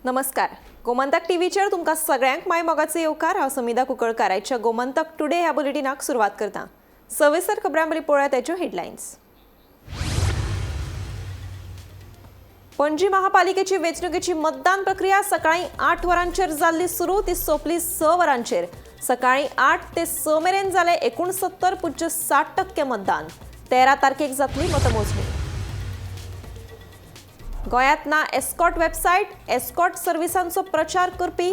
नमस्कार, गोमंतक टीव्हीचेर तुमकां सगळ्यांक माय मोगाचो येवकार. हांव समिधा कुंकळकार. आयच्या गोमंतक टुडे ह्या बुलेटिनाक सुरवात करता. सविस्तर खबरां बरी पळोवया त्याच्यो हेडलायन्स. पणजी महापालिकेची वेंचणुकेची मतदान प्रक्रिया सकाळी 8 वरांचेर जाल्ली सुरू, ती सोंपली 6 वरांचेर. सकाळी 8 ते 6 मेरेन जालें 69.60% मतदान. 13 तारखेक जातली मतमोजणी. गोंयांत ना एस्कॉर्ट वेबसायट, एस्कॉर्ट सर्विसांचो प्रचार करपी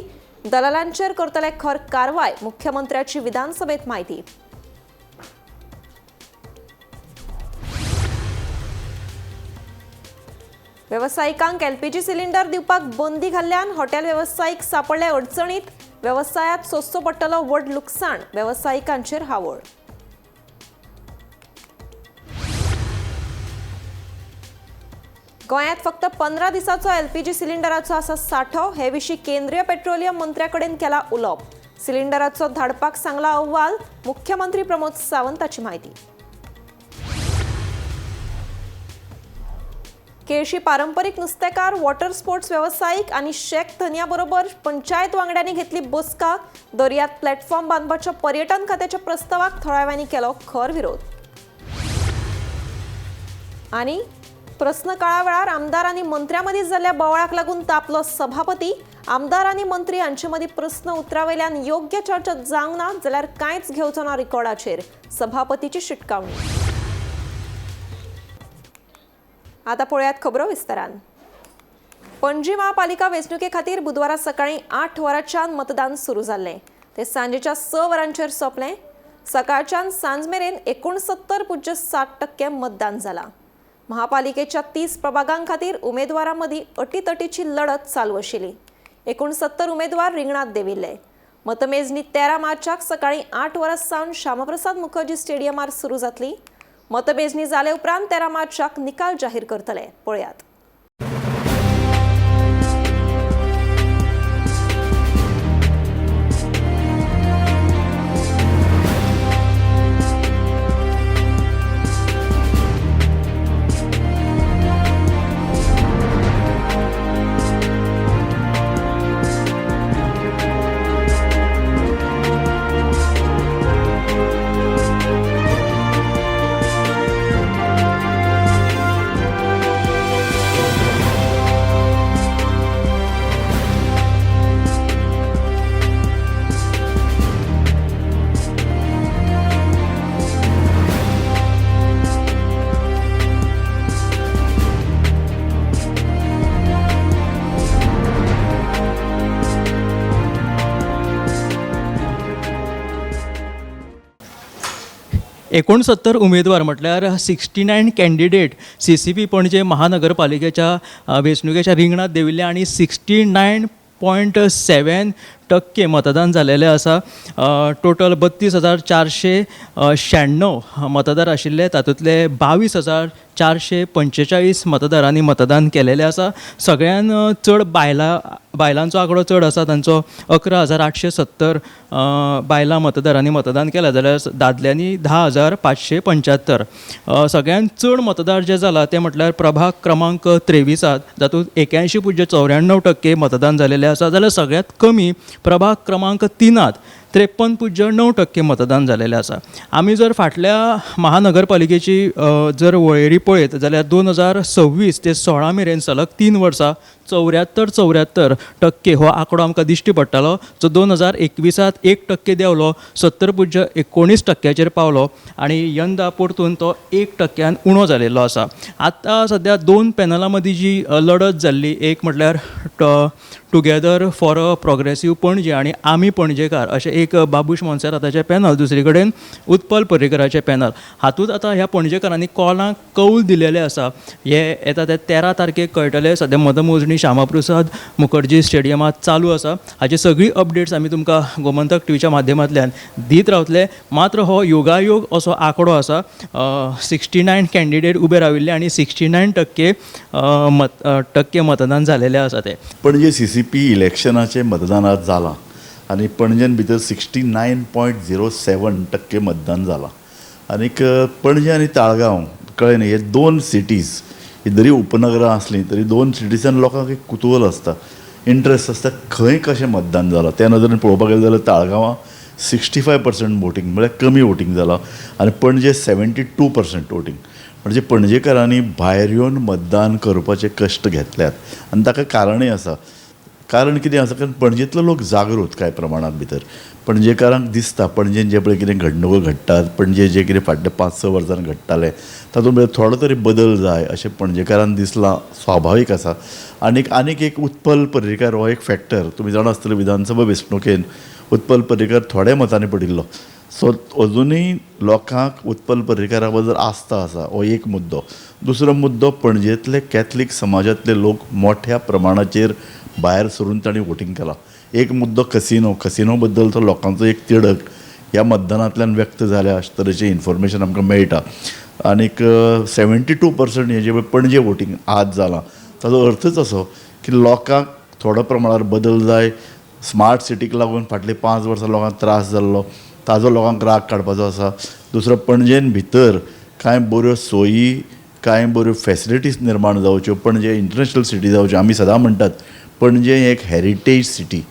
दलालांचेर करतले खर कारवाय, मुख्यमंत्र्याची विधानसभेत म्हायती. वेवसायिकांक एलपीजी सिलिंडर दिवपाक बंदी घाल्ल्यान हॉटेल वेवसायीक सापडले अडचणीत, वेवसायात सोंसचो पडटलो व्हड लुकसाण, वेवसायिकांचेर हावळ. गोंयांत फक्त 15 दिसांचो एलपीजी सिलिंडराचो आसा सांठो, हे विशीं केंद्रीय पेट्रोलियम मंत्र्या कडेन केला उलोवप. सिलिंडराचो धाडपाक सांगला अहवाल, मुख्यमंत्री प्रमोद सावंताची म्हायती. केळशी पारंपरीक नुस्तेकार, वॉटर स्पोर्ट्स वेवसायीक आनी शेक धनया बरोबर पंचायत वांगड्यांनी घेतली बसका. दर्यांत प्लॅटफॉर्म बांदपाच्या पर्यटन खात्याच्या प्रस्तावाक थळाव्यांनी केलो खर विरोध. आनी प्रस्न काळा वेळार आमदार आनी मंत्र्यां मदीं जाल्ल्या बोवाळाक लागून तापलो सभापती. आमदार आनी मंत्री हांचे मदीं प्रस्न उतरावेल्यान योग्य चर्चा जावंक ना जाल्यार कांयच घेवचो ना रिकॉर्डाचेर, सभापतीची शिटकावणी. आता पळयात खबरो विस्तारान. पणजी महापालिका वेंचणुके खातीर बुधवारा सकाळी 8 वरांच्यान मतदान सुरू जाल्लें, ते सांजेच्या 6 वरांचेर सोंपलें. सकाळच्यान सांज मेरेन 69.60% मतदान जालां. महापालिकेच्या 30 प्रभागां खातीर उमेदवारां मदीं अटीतटीची लढत चालू आशिल्ली. 69 उमेदवार रिंगणांत देंविल्ले. मतमेजणी 13 मार्चाक सकाळी 8 वरां सावन श्यामप्रसाद मुखर्जी स्टेडियमार सुरू जातली. मतमेजणी जाले उपरांत 13 मार्चाक निकाल जाहीर करतले. पळयात. एकोणसत्तर उमेदवार म्हटल्यार 69 कॅन्डिडेट CCP Panaji महानगरपालिकेच्या वेंचणुकेच्या रिंगणांत देंविल्ले आनी 69.7% मतदान जालेलें आसा. टोटल 32,496 मतदार आशिल्ले, तातूंतले 22,445 मतदारांनी मतदान केलेलें आसा. सगळ्यान चड बायलांचो आंकडो चड आसा, तांचो 11,870 बायलां मतदारांनी मतदान केलां, जाल्यार दादल्यांनी 10,575. सगळ्यान चड मतदार जे जाला ते म्हटल्यार प्रभाग क्रमांक 23, जातूंत 81.94% मतदान जालेलें आसा, जाल्यार सगळ्यांत कमी प्रभाग क्रमांक 3 53.9% मतदान जालेलें आसा. आमी जर फाटल्या महानगरपालिकेची जर वळेरी पळयत जाल्यार 2026 ते 16 मेरेन सलग 3 वर्सां 74.74% हो आंकडो आमकां दिश्टी पडटालो, जो 2021 1% देंवलो, 70.19% पावलो आनी यंदा परतून तो 1% उणो जालेलो आसा. आतां सद्या 2 पॅनलां मदीं जी लढत जाल्ली, एक म्हटल्यार Together for a Progressive Panaji आनी आमी पणजेकार अशें एक बाबूश मोन्सेराताचें पॅनल, दुसरी कडेन उत्पल पर्रीकराचें पॅनल. हातूंत आतां ह्या पणजेकारांनी कोणाक कौल दिलेलें आसा हे येता ते 13 तारखेक कळटलें. सद्या मतमोजणी श्यामाप्रसाद मुखर्जी स्टेडियमांत चालू आसा. हाची सगळी अपडेट्स आमी तुमकां गोमंतक टीव्हीच्या माध्यमांतल्यान दीत रावतले. मात्र हो योगायोग असो आंकडो आसा, 69 कॅन्डिडेट उबे राविल्ले आनी 69% मतदान जालेलें आसा. ते पणजे CCP इलेक्शनाचें मतदान आज जालां आनी पणजेन भितर 69.07% मतदान जालां. आनीक पणजे आनी ताळगांव कळ्ळें न्ही, हे 2 सिटीज ही जरी उपनगरां आसलीं तरी 2 सिटीजान लोकांक एक कुतूहल आसता इंट्रस्ट आसता खंय कशें मतदान जालां. त्या नदरेन पळोवपाक गेलें जाल्यार ताळगांवां 65% वोटींग म्हळ्यार कमी वोटींग जालां आनी पणजे 72% वोटींग. म्हणजे पणजेकारांनी भायर येवन मतदान करपाचे कश्ट घेतल्यात आनी ताका कारणूय आसा. कारण कितें आसा, कारण पणजेंतलो लोक जागृत कांय प्रमाणांत भितर पणजेकारांक दिसता पणजेन जे पळय कितें घडणुको घडटात, पणजे जे कितें फाटल्या 5-6 वर्सांनी घडटालें तातूंत भितर थोडो तरी बदल जाय अशें पणजेकारांक दिसलां, स्वाभावीक आसा. आनीक आनीक एक उत्पल पर्रीकार हो एक फॅक्टर तुमी जाणा आसतले, विधानसभा वेंचणुकेन उत्पल पर्रीकार थोड्या मतांनी पडिल्लो. सो अजुनूय लोकांक उत्पल पर्रीकारा बद्दल आस्था आसा, हो एक मुद्दो. दुसरो मुद्दो, पणजेंतले कॅथलीक समाजांतले लोक मोठ्या प्रमाणाचेर भायर सरून तांणी वोटींग केलां. एक मुद्दो कसिनो, कसिनो बद्दल तो लोकांचो एक तिडक ह्या मतदानांतल्यान व्यक्त जाल्या अशे तरेचें इन्फॉर्मेशन आमकां मेळटा. आनीक 72% हें जें पळय पणजे वोटींग आज जालां ताजो अर्थच असो की लोकांक थोडो प्रमाणार बदल जाय. स्मार्ट सिटीक लागून फाटलीं 5 वर्सां लोकांक त्रास जाल्लो ताजो लोकांक राग काडपाचो आसा. दुसरो, पणजेन भितर कांय बऱ्यो सोयी, कांय बऱ्यो फॅसिलिटीज निर्माण जावच्यो, पणजे इंटरनॅशनल सिटी जावच्यो. आमी सदां म्हणटात पणजे हें एक हॅरिटेज सिटी,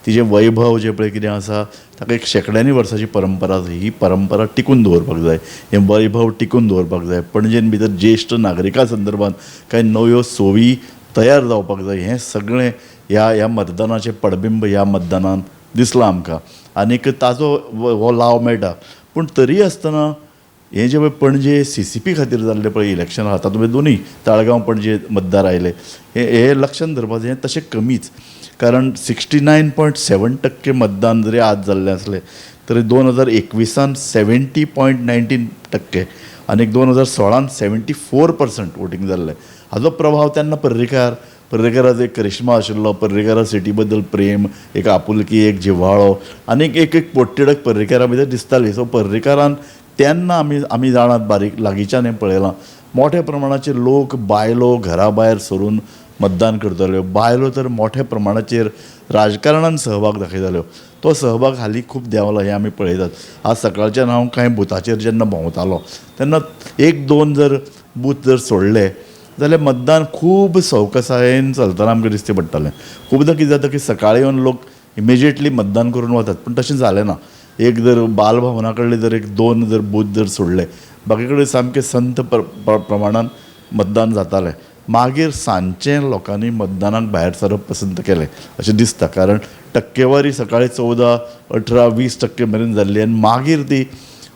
तिजें वैभव जें पळय कितें आसा ताका एक शेंकड्यांनी वर्सांची परंपरा आसा. ही परंपरा टिकून दवरपाक जाय, हें वैभव टिकून दवरपाक जाय. पणजेन भितर ज्येश्ठ नागरिकां संदर्भात कांय नव्यो सोयी तयार जावपाक जाय. हें सगळें ह्या ह्या मतदानाचें पडबिंब ह्या मतदानान दिसलां आमकां आनीक ताजो हो लाव मेळटा. पूण तरी आसतना हें जें पळय पणजे CCP खातीर जाल्लें पळय इलेक्शन आहा तातूंत दोनूय ताळगांव पणजे मतदार आयले, हे लक्षांत धरपाचें हें तशें कमीच, कारण 69.7% मतदान जरी आज जाल्लें आसलें तरी 2021 70.19% आनी 2016 74% वोटींग जाल्लें. हाजो प्रभाव तेन्ना पर्रीकाराचो एक करिश्मा आशिल्लो, पर्रीकारा सिटी बद्दल प्रेम, एक आपुलकी, एक जिव्हाळो आनी एक एक पोटतिडक पर्रीकारा भितर दिसताली. सो पर्रीकारान तेन्ना आमी जाणात, बारीक लागींच्यान हें पळयलां, मोठ्या प्रमाणाचेर लोक बायलो घरा भायर सरून मतदान करताल्यो. बायलो तर मोठ्या प्रमाणाचेर राजकारणान सहभाग दाखयताल्यो. तो सहभाग हालीं खूब देंवला हें आमी पळयतात. आज सकाळच्यान हांव कांय बुथाचेर जेन्ना भोंवतालो तेन्ना 1-2 जर बूथ जर सोडले जाल्यार मतदान खूब सवकसायेन चलतना आमकां दिसचें पडटालें. खुबदां कितें जाता की सकाळीं येवन लोक इमिजिएटली मतदान करून वतात, पूण तशें जालें ना. एक जर बालभवना कडले जर 1-2 जर बूथ जर सोडले बाकी कडेन सामकें संत प्रमाणान मतदान जातालें. मागीर सांजचें लोकांनी मतदानाक भायर सरप पसंत केलें अशें दिसता, कारण टक्केवारी सकाळीं 14, 18, 20% मेरेन जाल्ली आनी मागीर ती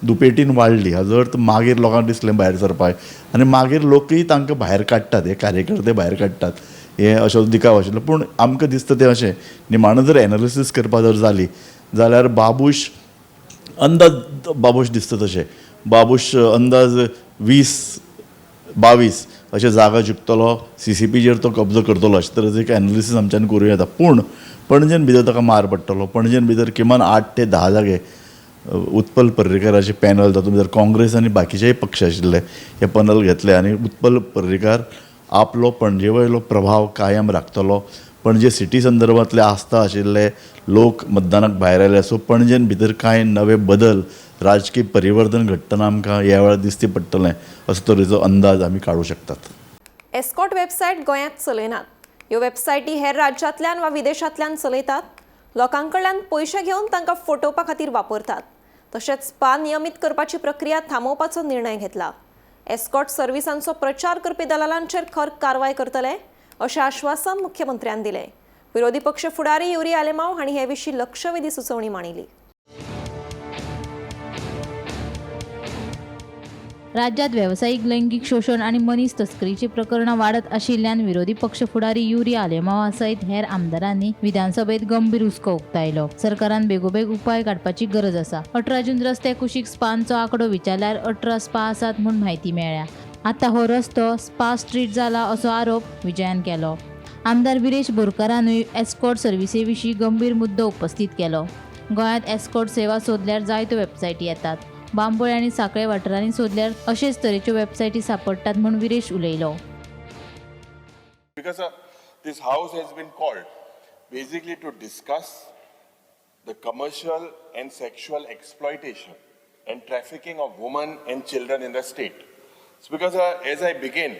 दुपेटीन वाडली. हाजो अर्थ मागीर लोकांक दिसलें भायर सरपाक आनी मागीर लोकूय तांकां भायर काडटात, हे कार्यकर्ते भायर काडटात, हें अशें दिखाव आशिल्लो. पूण आमकां दिसता तें अशें निमाणो जर एनालिसीस करपा जर जाली जाल्यार बाबूश अंदाज, बाबूश दिसता तशें बाबूश अंदाज 20-22 अशें जागा जिखतलो, CCPचेर तो कब्जो करतलो अशें तरेचो एक एनालिसीस आमच्यान करूं येता. पूण पणजेन भितर ताका मार पडटलो. पणजेन भितर किमान 8 ते 10 जागे उत्पल पर्रीकाराचें पॅनल, तातूंत भितर काँग्रेस आनी बाकीचेय पक्ष आशिल्ले, हे पॅनल घेतले आनी उत्पल पर्रीकार आपलो पणजे वयलो प्रभाव कायम राखतलो. पणजे सिटी संदर्भांतले आस्था आशिल्ले लोक मतदानाक भायर आयले. सो पणजेन भितर कांय नवे बदल, राजकीय परिवर्तन घडटना आमकां ह्या वेळार दिसती पडटलें असो तरेचो अंदाज आमी काडूं शकतात. एस्कॉट वेबसायट गोंयांत चलयनात. ह्यो वेबसायटी हेर राज्यांतल्यान वा विदेशांतल्यान चलयतात. लोकां कडल्यान पयशे घेवन तांकां फटोवपा खातीर वापरतात. तशेंच स्पा नियमीत करपाची प्रक्रिया थांबोवपाचो निर्णय घेतला. एस्कॉट सर्विसांचो प्रचार करपी दलालांचेर खर कारवाय करतले अशें आश्वासन मुख्यमंत्र्यान दिलें. विरोधी पक्ष फुडारी युरी आलेमाव हांणी हे विशीं लक्षवेधी सुचोवणी मांडिल्ली. राज्यात व्यावसायिक लैंगिक शोषण आणि मनीस तस्करीची प्रकरणां वाडत आशिल्ल्यान विरोधी पक्ष फुडारी युरी आलेमावा सयत हेर आमदारांनी विधानसभेत गंभीर हुस्को उक्तायलो. सरकारान बेगोबेग उपाय काडपाची गरज आसा. 18 जून रस्त्या कुशीक स्पांचो आंकडो विचारल्यार 18 स्पा आसात म्हूण म्हायती मेळ्ळ्या. आतां हो रस्तो स्पा स्ट्रीट जाला असो आरोप विजयान केलो. आमदार विरेश बोरकारानूय एस्कॉर्ट सर्विसे विशीं गंभीर मुद्दो उपस्थित केलो. गोंयांत एस्कॉर्ट सेवा सोदल्यार जायत्यो वेबसायटी येतात. बांबोळे आनी सांखळे वाठारांनी सोदल्यार अशेच तरेच्यो वेबसायटी सांपडटात म्हूण विरेश उलयलो. Because this house has been called basically to discuss the commercial and sexual exploitation and trafficking of women and children in the state. So because as I begin,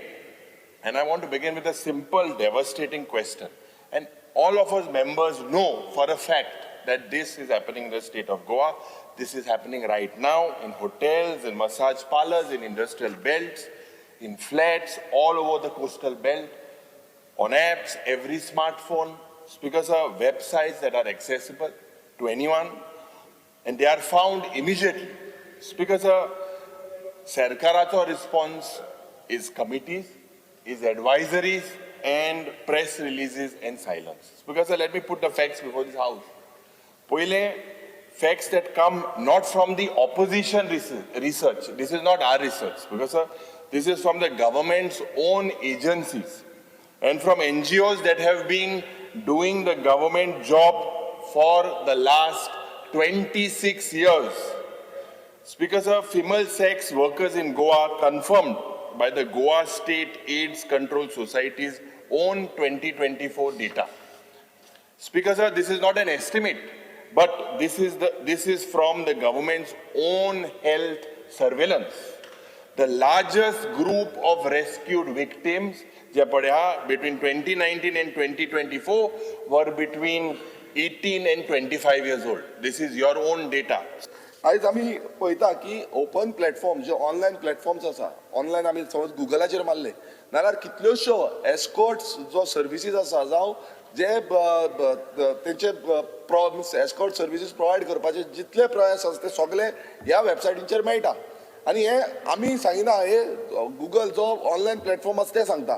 and I want to begin with a simple, devastating question, and All of us members know for a fact that this is happening in the state of Goa. This is happening right now in hotels, in massage parlors, in industrial belts, in flats, all over the coastal belt, on apps, every smartphone. Speaker sir, websites that are accessible to anyone, and they are found immediately. Speaker sir, सरकाराचो response is committees, is advisories and press releases and silence. Speaker sir, let me put the facts before this house. पयले, facts that come not from the opposition research. This is not our research because, sir, this is from the government's own agencies and from NGOs that have been doing the government job for the last 26 years. Speaker sir, female sex workers in Goa confirmed by the Goa State AIDS Control Society's own 2024 data. Speaker sir, this is not an estimate, but this is from the government's own health surveillance. The largest group of rescued victims, जे पळय, between 2019 and 2024 were between 18 and 25 years old. This is your own data. आयज आमी पळयता की open platform जे online platforms आसा, online आमी समज गुगलाचेर मारले नाल्यार कितल्योश्यो एस्कॉर्ट्स जो सर्विसीस आसा, जावं जे तेंचे एस्कॉर्ट सर्विसीस प्रोवायड करपाचे जितले प्रयास आसा ते सगळे ह्या वेबसायटींचेर मेळटा. आनी हे आमी सांगिना, हे गुगल जो ऑनलायन प्लॅटफॉर्म आसा ते सांगता.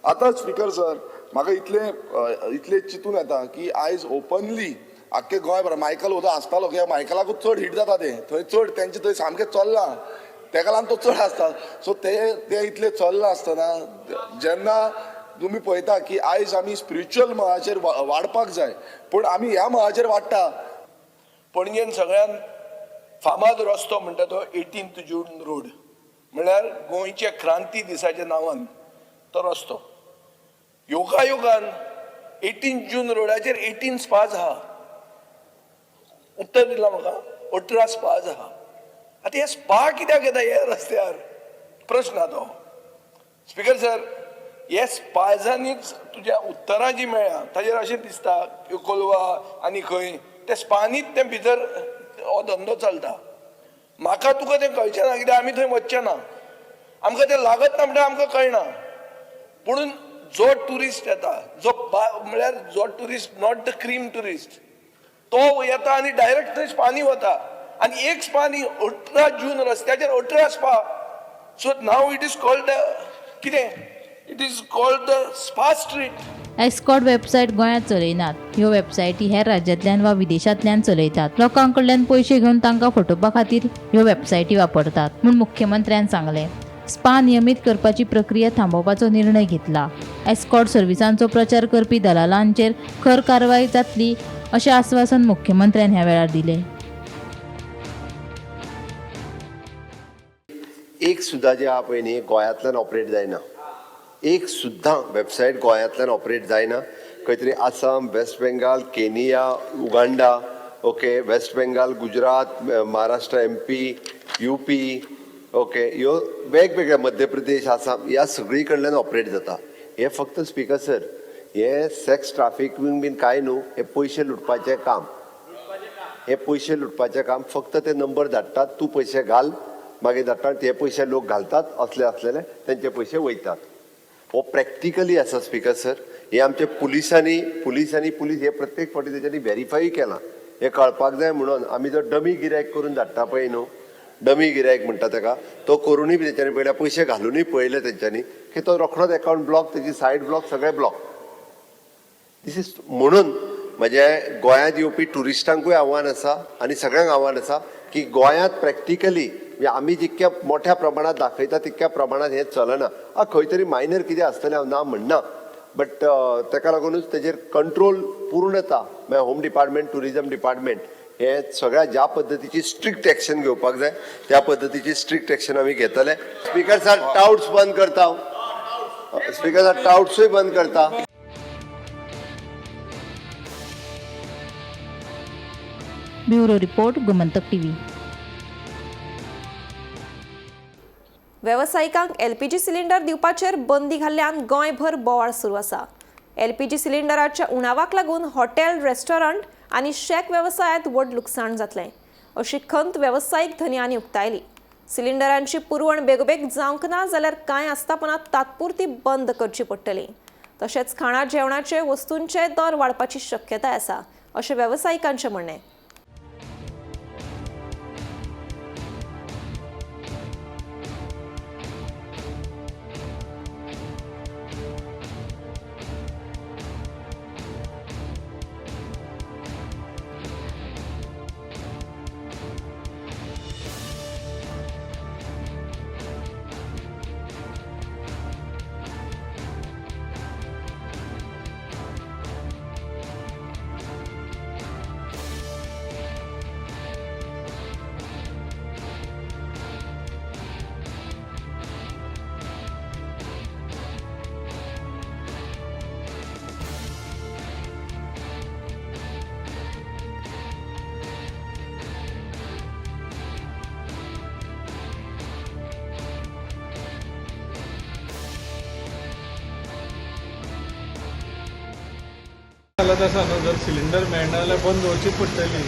आतां स्पिकर सर, म्हाका इतलें चिंतून येता की आयज ओपनली आख्खे गोंयभर मायकल वोदोळ आसतालो कित्याक मायकलाकूच चड हीट जाता तें. थंय चड तेंचे थंय सामकें चल्लां, तेका लागून तो चड आसता. सो ते तें इतलें चल्लां आसतना जेन्ना तुमी पळयता की आयज आमी स्पिरिच्युअल मळाचेर वाडपाक जाय, पूण आमी ह्या मळाचेर वाडटा. पणजेन सगळ्यात फामाद रस्तो म्हणटा तो एटीन्थ जून रोड, म्हणल्यार गोंयच्या क्रांती दिसाच्या नांवान तो रस्तो. योगायोगान 18 जून रोडाचेर 18 स्पाज आहा. उत्तर दिलां म्हाका, 18 स्पाज आहा. आतां हे स्पा कित्याक येता हे रस्त्यार, प्रश्न आहा तो. स्पिकर सर, हे स्पाजांनीच तुज्या उत्तरां जी मेळ्ळा ताजेर अशें दिसता की कोलवा आनी खंय ते स्पानीच ते भितर हो धंदो चलता. म्हाका तुका तें कळचें ना, कित्याक आमी थंय वचचें ना, आमकां तें लागत ना, म्हणल्यार आमकां कळना. पुणून जो ट्युरिस्ट येता, जो म्हळ्यार जो tourist, not the cream tourist, तो येता आनी डायरेक्ट थंय स्पानी वता आनी एक स्पानी 18 जून रस्त्याचेर 18 spa. So now it is called कितें, it is called the spa street. Escort website गोंयांत चलयनात. ह्यो वेबसायटी हेर राज्यांतल्यान वा विदेशांतल्यान चलयतात. लोकां कडल्यान पयशे घेवन तांकां फटोवपा खातीर ह्यो वेबसायटी वापरतात म्हूण मुख्यमंत्र्यान सांगलें. स्पा नियमीत करपाची प्रक्रिया थांबोवपाचो निर्णय घेतला. एस्कॉर्ट सर्विसांचो प्रचार करपी दलालांचेर खर कारवाय जातली अशें आस्वासन मुख्यमंत्र्यान ह्या वेळार दिलें. एक सुद्दां जे आहा पळय न्ही, गोंयांतल्यान ऑपरेट जायना. एक सुद्दां वेबसायट गोंयांतल्यान ऑपरेट जायना. खंय तरी Assam, waste Bengal, Kenya, Uganda, okay, waste Bengal, Gujarat, Maharashtra, MP, UP, okay, ह्यो वेगवेगळ्या, मध्य प्रदेश, आसाम, ह्या सगळी कडल्यान ऑपरेट जाता हे. फक्त स्पिकर सर, हे सेक्स ट्राफिकींग बीन कांय न्हू, हे पयशे लुटपाचें काम. हे पयशे लुटपाचें काम. फक्त ते नंबर धाडटात, तूं पयशे घाल, मागीर धाडटा, ते पयशे लोक घालतात, असले असलेले तेंचे पयशे वयतात. हो प्रॅक्टिकली आसा स्पिकर सर. हे आमचे पुलिसांनी पुलीस हे प्रत्येक फावटी तेच्यांनी व्हेरीफाय केलां. हे कळपाक जाय म्हणून आमी जो डमी गिरायक करून धाडटा पळय न्हू, डमी गिरायक म्हणटा तेका, तो करुनूय बी तेंच्यांनी पळयल्या, पयशे घालुनूय पळयले तेंच्यांनी की तो रोखडोच एकावंट ब्लॉक, तेजी सायट ब्लॉक, सगळें ब्लॉक. This is म्हणून म्हजे गोंयांत येवपी ट्युरिस्टांकूय आव्हान आसा आनी सगळ्यांक आव्हान आसा की गोंयांत प्रॅक्टिकली म्हणजे आमी जितक्या मोठ्या प्रमाणात दाखयता तितक्या प्रमाणात हें चलना. आ, खंय तरी मायनर कितें आसतलें, हांव ना म्हणना, बट तेका लागुनूच तेजेर कंट्रोल पूर्णता म्हळ्यार होम डिपार्टमेंट, ट्युरिजम डिपार्टमेंट हे सगळ्या ज्या पद्दतीची स्ट्रिक्ट एक्शन घेवपाक जाय त्या पद्दतीची स्ट्रिक्ट एक्शन आमी घेतले. स्पिकर सर, टाउट्स बंद करता. स्पिकर सर, टाउट्सूय बंद करता. Bureau report, Gomantak TV. वेवसायिकांक एलपीजी सिलिंडर दिवपाचेर बंदी घाल्ल्यान गोंयभर बोवाळ सुरू आसा. एलपीजी सिलिंडराच्या उणावाक लागून हॉटेल, रेस्टॉरंट आनी शॅक वेवसायांत व्हड लुकसाण जातलें अशी खंत वेवसायीक धनयांनी उक्तायली. सिलिंडरांची पुरवण बेगोबेग जावंक ना जाल्यार कांय आस्थापनां तात्पुरती बंद करची पडटली. तशेंच खाणा जेवणाचे वस्तूंचे दर वाडपाची शक्यताय आसा अशें वेवसायिकांचें म्हणणें. हालत आसा न्हू, जर सिलिंडर मेळना जाल्यार बंद दवरचीच पडटली.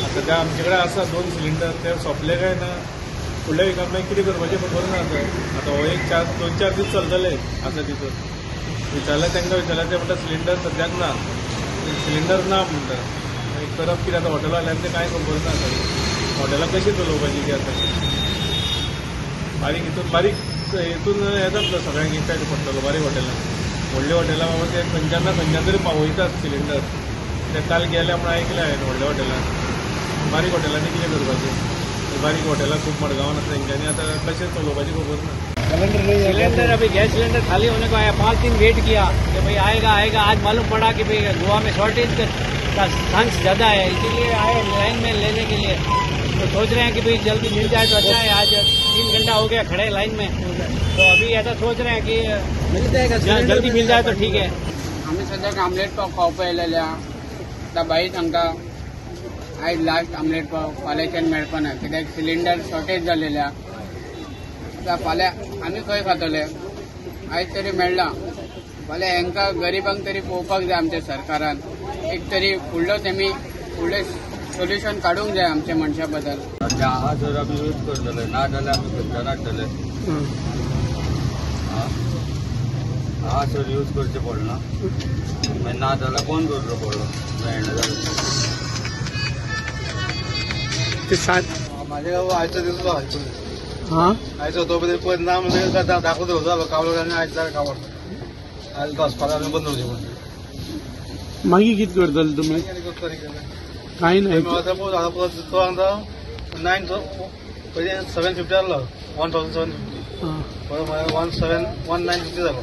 आतां ते आमचे कडेन आसा 2 सिलिंडर, ते सोंपले काय ना फुडल्या विकाक मागीर कितें करपाचें खबर ना. आतां आतां हो एक 2-4 दीस चलतले आसा तितून. विचारलें तांकां, विचारलें ते म्हणटा सिलिंडर सद्याक ना, सिलिंडर ना म्हणटा. मागीर करप कितें आतां हॉटेलवाल्यांक तें कांय खबर ना. आतां हॉटेलां कशीं चलोवपाची ती आतां बारीक हितून बारीक हितून हें जातलो सगळ्यांक इफेक्ट पडटलो. बारीक हॉटेलांक, व्हडल्या हॉटेलां बाबा ते खंयच्यान ना खंयच्यान तरी पावयतात सिलिंडर. ते काल गेले म्हूण आयकलें हांवें व्हडल्या हॉटेलान. बारीक हॉटेलांनी कितें करपाचें? बारीक हॉटेलां खूब मडगांवान आसा, तेंच्यांनी आतां कशें चलोवपाचें खबर ना. सिलेंडर अभी गैस सिलेंडर खाली होने को आया, 5 दिन वेट किया कि भाई आएगा आएगा. आज मालूम पड़ा कि भाई गोवा में शॉर्टेज का चांस ज़्यादा है, इसीलिए आए लाइन में लेने के लिए. तो सोच रहे हैं कि भाई जल्दी मिल जाए तो अच्छा है. आज 3 घंटा हो गया खड़े लाइन में, तो अभी ऐसा सोच रहे हैं कि मिल जाएगा, जल्दी मिल जाए तो ठीक है. आमी सद्याक आमलेट पाव खावपा येयलेले आतां बाई सांगता आयज लास्ट आमलेट पाव, फाल्यांच्यान मेळपाना कित्याक सिलिंडर शॉर्टेज जालेले. आतां फाल्यां आमी खंय खातले? आयज तरी मेळ्ळा, फाल्यां हेंकां गरिबांक तरी पळोवपाक जाय आमच्या सरकारान. एक तरी फुडलो तेमी फुडलें सोल्युशन काडूंक जाय आमच्या मनशा बद्दल. आहा जर आमी यूज करतले, ना जाल्यार आमी खंयच्यान हाडटले? आहा सर यूज करचें पडना, मागीर ना जाल्यार बंद करचो पडलो, मेळना जाल्यार. म्हाजे आयचो दिसलो आयचो तो पळय ना म्हणजे दाखोवचो जालो कावलो आनी आयज जाल्यार कावड आयज दसपाक आमी बंद दवरचें पडलें. मागीर कितें करतले तुमी? कांय ना. तो आतां 9 पयलीं 750 आहलो, 1750, परत मागीर 1950 जालो,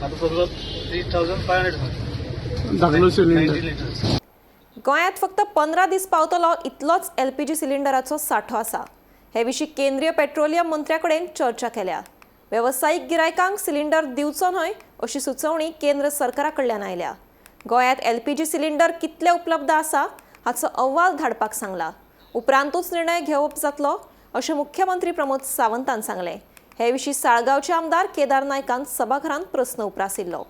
आतां समजो 3500 धाकलो सिलिंडर. गोंयांत फक्त 15 दीस पावतलो इतलोच एलपीजी सिलिंडराचो सांठो आसा. हे विशीं केंद्रीय पेट्रोलियम मंत्र्या कडेन चर्चा केल्या. वेवसायीक गिरायकांक सिलिंडर दिवचो न्हय अशी सुचोवणी केंद्र सरकारा कडल्यान आयल्या. गोंयांत एलपीजी सिलिंडर कितले उपलब्ध आसा हाचो अहवाल धाडपाक सांगला. उपरांतूच निर्णय घेवप जातलो अशें मुख्यमंत्री प्रमोद सावंतान सांगलें. हे विशीं साळगांवचे आमदार केदार नायकान सभाघरांत प्रस्न उप्रासिल्लो.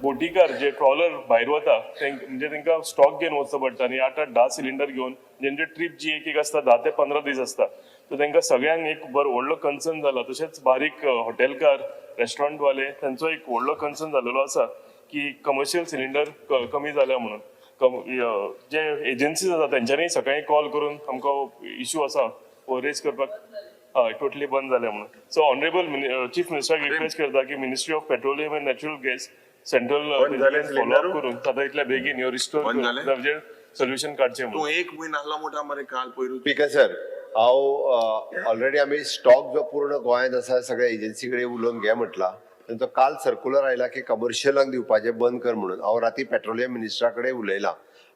बोटीकार जे ट्रॉलर भायर वता म्हणजे तांकां स्टॉक घेवन वचचो पडटा आनी 8-8-10 सिलिंडर घेवन जेंचे ट्रीप जी एक एक आसता 10 ते 15 दीस आसता, सो तांकां सगळ्यांक एक बरो व्हडलो कन्सर्न जाला. तशेंच बारीक हॉटेलकार, रेस्टॉरंटवाले तांचो एक व्हडलो कन्सर्न जालेलो आसा की कमर्शियल सिलिंडर कमी जाल्या म्हणून. जे एजन्सीज आसा तेंच्यांनी सकाळी कॉल करून आमकां इशू आसा हो रेज करपाक हय टोटली बंद जाल्या म्हणून. सो ऑनरेबल चीफ मिनिस्टराक रिक्वेस्ट करता की ministry of petroleum and natural gas central follow up करून जाता इतल्या बेगीन ह्यो रिस्टोर करून सोल्युशन काडचें म्हणून. तूं एक म्हयनो आहलो म्हणटा मरे काल पयरू. स्पीकर सर, हांव ऑलरेडी आमी स्टॉक जो पूर्ण गोंयांत आसा सगळ्या एजन्सी कडेन उलोवन घे म्हटला. तांचो काल सर्कुलर आयला की कमर्शियलांक दिवपाचें बंद कर म्हणून. हांव राती पेट्रोलियम मिनिस्टरा कडेन उलयलां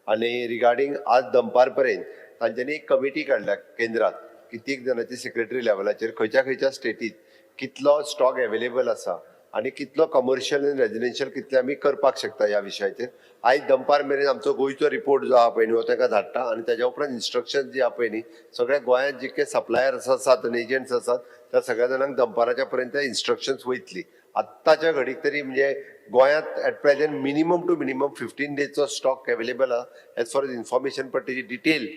आनी रिगार्डींग आज दनपार पर्यंत तांच्यांनी एक कमिटी काडल्या केंद्रात की 3 जाणांची सेक्रेटरी लेवलाचेर खंयच्या खंयच्या स्टेटीत कितलो स्टॉक एवेलेबल आसा आनी कितलो कमर्शियल आनी रेजिडेन्शियल कितले आमी करपाक शकता ह्या विशयाचेर. आयज दनपार मेरेन आमचो गोंयचो रिपोर्ट जो आहा पळय न्ही हो ताका धाडटा आनी ताज्या उपरांत इन्स्ट्रक्शन जी आहा पळय न्ही सगळ्या गोंयांत जितके सप्लायर आसात आनी एजंट्स आसात त्या सगळ्या जाणांक दनपाराच्या पर्यंत इन्स्ट्रक्शन्स वयतली. आत्ताच्या घडीक तरी म्हणजे गोंयांत at present minimum to minimum 15 डेजचो stock available आहा एज फार एज इन्फॉर्मेशन, पण तेजी डिटेल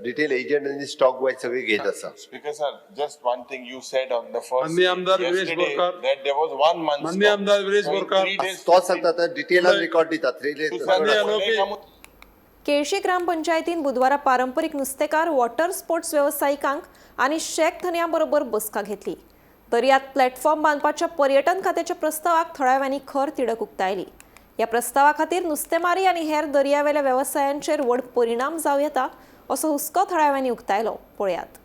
डिटेल एजंट आनी स्टॉक वायज सगळी घेत आसा. Speaker sir, just one thing you said on the first माननीय आमदार Viresh yesterday Borkar. that there was one month माननीय stock. आमदार Viresh So in Borkar. 3 days, तोच सांगता आतां डिटेलान रिकॉर्ड दिता 3 डेज. माननीय आरोपी. केळशी ग्रामपंचायतीन बुधवारा पारंपरिक नुस्तेकार, वॉटर स्पोर्ट्स वेवसायिकांक आनी शेक धनयां बरोबर बसका घेतली. दर्यात प्लॅटफॉर्म बांदपाच्या पर्यटन खात्याच्या प्रस्तावाक थळाव्यांनी खर तिडक उक्तायली. ह्या प्रस्तावा खातीर नुस्तेमारी आनी हेर दर्यावेल्या वेवसायांचेर व्हड परिणाम जावं येता असो हुस्को थळाव्यांनी उक्तायलो. पळयात.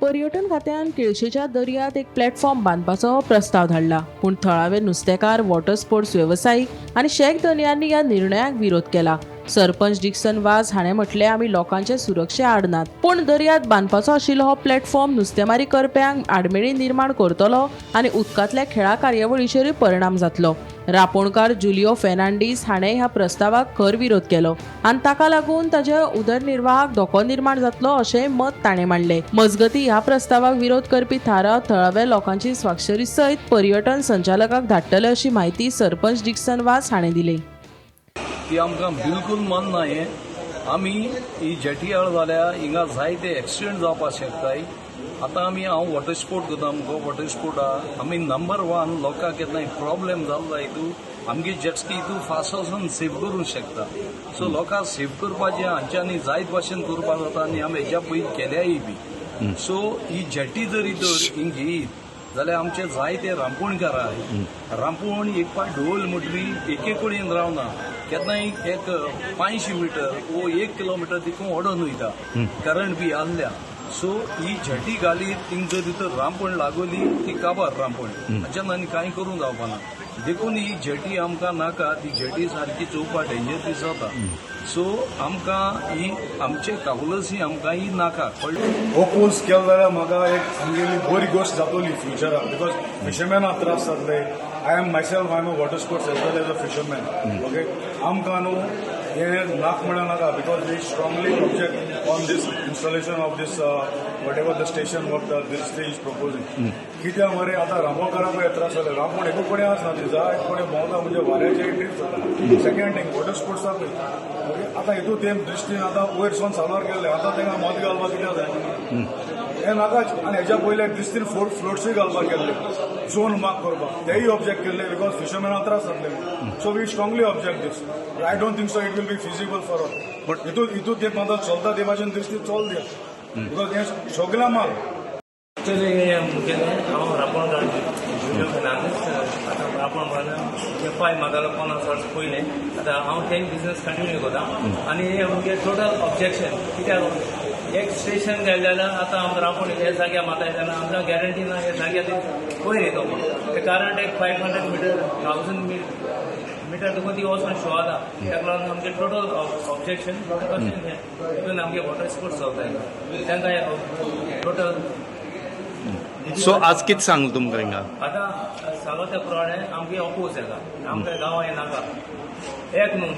पर्यटन खात्यान केळशेच्या दर्यांत एक प्लॅटफॉर्म बांदपाचो प्रस्ताव धाडला, पूण थळावे नुस्तेकार, वॉटर स्पोर्ट्स वेवसायीक आनी शेक धनयांनी ह्या निर्णयाक विरोध केला. सरपंच डिक्सन वाज हाणें म्हटलें, आमी लोकांचे सुरक्षे आड नात, पूण दर्यांत बांदपाचो आशिल्लो हो प्लॅटफॉर्म नुस्तेमारी करप्यांक आडमेळी निर्माण करतलो आनी उदकांतल्या खेळा कार्यावळीचेरूय परिणाम जातलो. रापोणकार जुलियो फेर्नांडीस हाणें ह्या प्रस्तावाक खर विरोध केलो आनी ताका लागून ताच्या उदरनिर्वाहाक धोको निर्माण जातलो अशें मत ताणें मांडलें. मजगतीं, ह्या प्रस्तावाक विरोध करपी थाराव थळाव्या लोकांची स्वाक्षरी सयत पर्यटन संचालकाक धाडटले अशी म्हायती सरपंच डिक्सन वास हाणें दिली. ती आमकां बिलकुल मानना. हें आमी ही जेटी आळ जाल्यार हिंगा जायते एक्सिडंट जावपाक शकताय. आतां आमी हांव वॉटर स्पोर्ट करता मुगो, वॉटर स्पोर्ट आहा. आमी नंबर वन लोकांक केन्नाय प्रॉब्लेम जालो जाल्यार हितू आमगे जेटस्की हितू फास्ट वचून सेव करूंक शकता. सो लोकांक सेव करपाचें हांच्यांनी जायत भाशेन करपाक जाता आनी आमी हेज्या पयलीं केल्याय बी. सो ही जेटी जरी तर हिंग घेयत जाल्यार आमचे जायते रांपोणकार आहाय. रांपोण एक पाट ढोल म्हटली एके कडेन रावना, केन्नाय एक 500 मिटर वो 1 किलोमिटर तितून ओडोन वयता करंट बी आहल्या. सो ही झटी घाली थिंग जर तर रांपण लागोली ती काबार रांपण, हाच्यान आनी कांय करूंक जावपाना. देखून ही झटी आमकां नाका. ती झटी सारकी चोवपा डेंजर बी जाता. सो आमकां ही आमचे कावलसी आमकां ही नाका, कळ्ळें. ओपोज केलो जाल्यार म्हाका एक आमगेली बरी गोश्ट जातली फ्युचराक, because फिशरमॅनाक त्रास जातले. I am myself, I am a water sports as well as a fisherman, okay. आमकां न्हू हें नाक म्हणल्यार नाका, because we strongly object on this installation of this whatever the station what this is proposing. कित्याक मरे आतां रांपोणकारांकूय त्रास जाले. रांपोण एकूच कडेन आसना, ती जाय कडेन भोंवता, म्हणजे वाऱ्याचेर ट्रीप जाता. सेकंड थिंग, वॉटर स्पोर्ट्साकूय, ओके. आतां हितून ते दृश्टीन आतां वयर सावन साल्वार केल्ले, आतां तांकां मत घालपाक कित्याक जाय हें नाकाच. आनी हेज्या पयले दृश्टीन फ्लोट्सूय घालपाक गेल्ले झोन मार्क करपाक, तेय ऑब्जेक्ट केल्ले because फिशरमॅनाक त्रास जातले. So we strongly object this. I don't think so it will be feasible for all. हितून हितून ते आतां चलता ते भाशेन दृश्टीन चल दिया, because हें सगळ्या माल. एक्चुअली मुगेलें हांव रांपोणकार जुलियो फेर्नांडीस. आतां रांपोण म्हणल्यार पाय म्हाका 50 वर्स पयलें. आतां हांव ते बिजनस कंटिन्यू करता आनी मुगे टोटल ऑब्जेक्शन. कित्याक एक स्टेशन घालें जाल्यार आतां आमकां रांपोण हे जाग्यार मारता जाल्यार आमकां गॅरंटी ना हे जाग्यार ती वयर येतो म्हूण. ते कारण एक 500 मिटर, 1000 मिटर तुका ती वचोन शो जाता. ताका लागून आमचें टोटल ऑब्जेक्शन. कशें इवन आमगे वॉटर स्पोर्ट्स चलता तांकां टोटल. सो आज कितें सांगलें तुमकां हिंगा? आतां सांगो त्या प्रमाणे आमगे अपोज जाता. आमकां गांवां नाका एक न्हू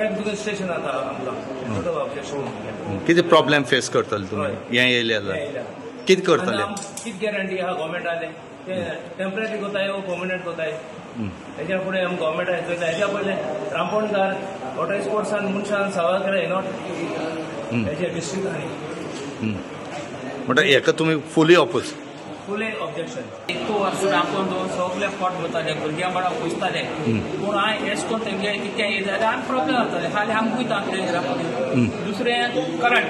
एक तुका स्टेशन जाता आमकां टोटल ऑब्जेक्शन. कितें प्रॉब्लेम फेस करतले तुमी हें येयलें जाल्यार? कितें करतले? कितें गॅरंटी आहा गव्हर्मेंटाले ते टेम्पररी कोताय वो पर्मनंट कोताय? हेज्या फुडें आमी गव्हर्मेंटा हेज्या पयलें रांपोणकार वॉटर स्पोर्ट्सान मनशान सवाल केला not हेजे डिस्ट्रिक्टांनी. म्हणटा हेका तुमी फुली ऑपोज? फुले ऑब्जेक्शन. इतको वर्स रांपोण दवरून सगळे फोट वताले, भुरग्यां बाळां पोसताले, पूण हांवें एश कोन्न तेंगे कितें येयलें जाल्यार आमी प्रॉब्लेम जाताले. खाली आमकूय तांतले रांपोण. दुसरें करंट,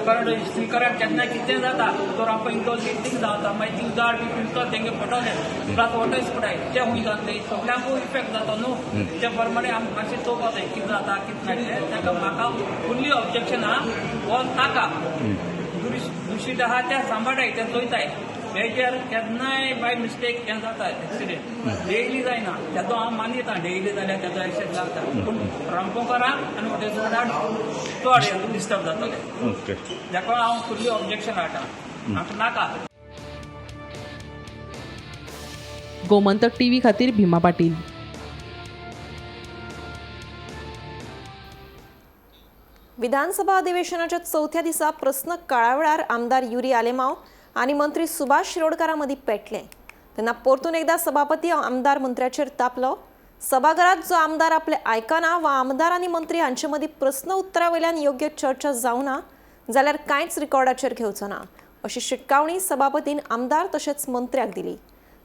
करंट करंट केन्ना कितें जाता तो रांपोण इतलो थिंग जाता, मागीर थिंग झाड बी पिळटा तेंगे पडटले, प्लस वॉटर स्पॉटाय ते खूंय जातले, सगळ्यांकूय इफेक्ट जाता न्हू. त्या प्रमाणे आमी मातशें चोवपा जाय कितें जाता कितें ना तें. ताका म्हाका फुल्ली ऑब्जेक्शन आहा, हो नाका. दुशीत आहा त्या सांबाळटाय, ते चोयताय. मेजर केन्नाय बाय मिस्टेक हें जाता एक्सिडेंट, डेली जायना तेजो हांव मानयता. डेली जाल्यार तेजो एक्सिडेंट जाता, पूण रांपोणकारांक आनी वॉटर चड डिस्टर्ब जातले. ताका हांव फुल्ली ऑब्जेक्शन हाडटा, आमकां नाका. गोमंतक टीव्ही खातीर भीमा पाटील. विधानसभा अधिवेशनाच्या चवथ्या दिसा प्रस्न काळा वेळार आमदार युरी आलेमाव आनी मंत्री सुभाष शिरोडकारा मदीं पेटले तेन्ना परतून एकदा सभापती आमदार मंत्र्याचेर तापलो. सभाघरात जो आमदार आपले आयकना वा आमदार आनी मंत्री हांचे मदीं प्रस्न उत्तरा वयल्यान योग्य चर्चा जावना जाल्यार कांयच रिकॉर्डाचेर घेवचो ना अशी शिटकावणी सभापतीन आमदार तशेंच मंत्र्याक दिली.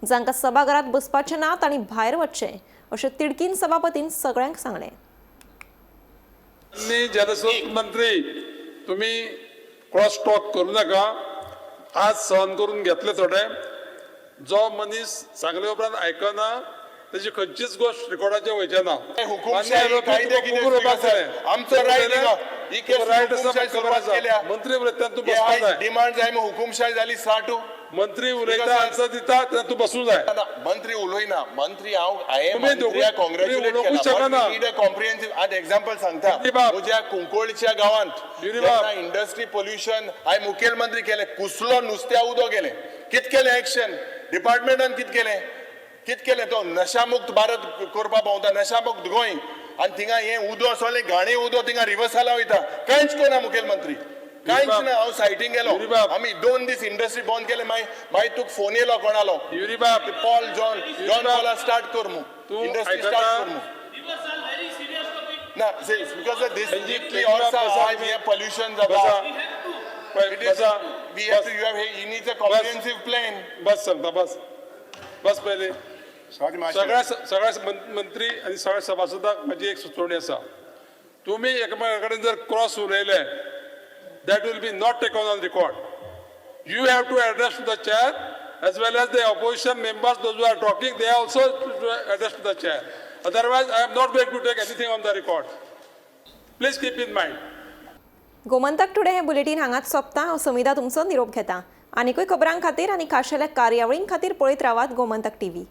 जांकां सभाघरात बसपाचें ना तांणी भायर वचचें अशें तिडकीन सभापतीन सगळ्यांक सांगलें. जलस्रोत मंत्री तुम्ही क्रॉस टॉक करू नका. आज सहन करून घेतले थोडे. जो मनीस सांगले उपरांत आयकना तेजी खंयचीच गोश्ट रिकॉर्डाचेर वयचे ना. आमचो रायट आसा, मंत्री उलयता तूं बसपाक जाय. डिमांड जाय हुकुमशाही जाली 60. मंत्री उलयता आन्सर दिता तेन्ना तूं बसूं जाय. मंत्री उलयना, मंत्री हांव हांवें कॉंग्रेच्युलेट केला. कॉम्प्रिहेन्सिव्ह आज एक्झाम्पल सांगता, म्हज्या कुंकळच्या गांवांत इंडस्ट्री पोल्युशन हांवें मुखेलमंत्री केलें, कुसलो नुस्त्या उदक गेलें, कित केलें एक्शन डिपार्टमेंटान, कित केलें कित केलें. तो नशामुक्त भारत करपा भोंवता, नशामुक्त गोंय, आनी थिंगा हें उदक सगळें घाणी उदक थिंगा रिवर्साला वयता. कांयच कोना मुखेलमंत्री, कांयच ना. हांव सायटींग गेलो, आमी 2 दीस इंडस्ट्री बंद केले. मागीर तुका फोन येयलो कोणालो, पॉल जॉन जॉन पॉला स्टार्ट कर मू, इंडस्ट्री स्टार्ट कर मू ना. Because this आज हें पोल्युशन जाता, we have to you have he needs a comprehensive plan. बस सांगता, बस बस पयलीं सगळ्या सगळ्या मंत्री आनी सगळ्या सभासदांक म्हजी एक सुचोवणी आसा. तुमी एकामेका कडेन जर क्रॉस उलयले, that will be not taken on record. You have to address to the chair as well as the opposition members, those who are talking, they also to address to the chair. Otherwise, I am not going to take anything on the record. Please keep in mind. Gomantak today hey bulletin हांगाच सोंपता. हांव समिधा तुमचो निरोप घेता. आनीकूय खबरां खातीर आनी खाशेल्या कार्यावळीं खातीर पळयत रावात गोमंतक टीव्ही.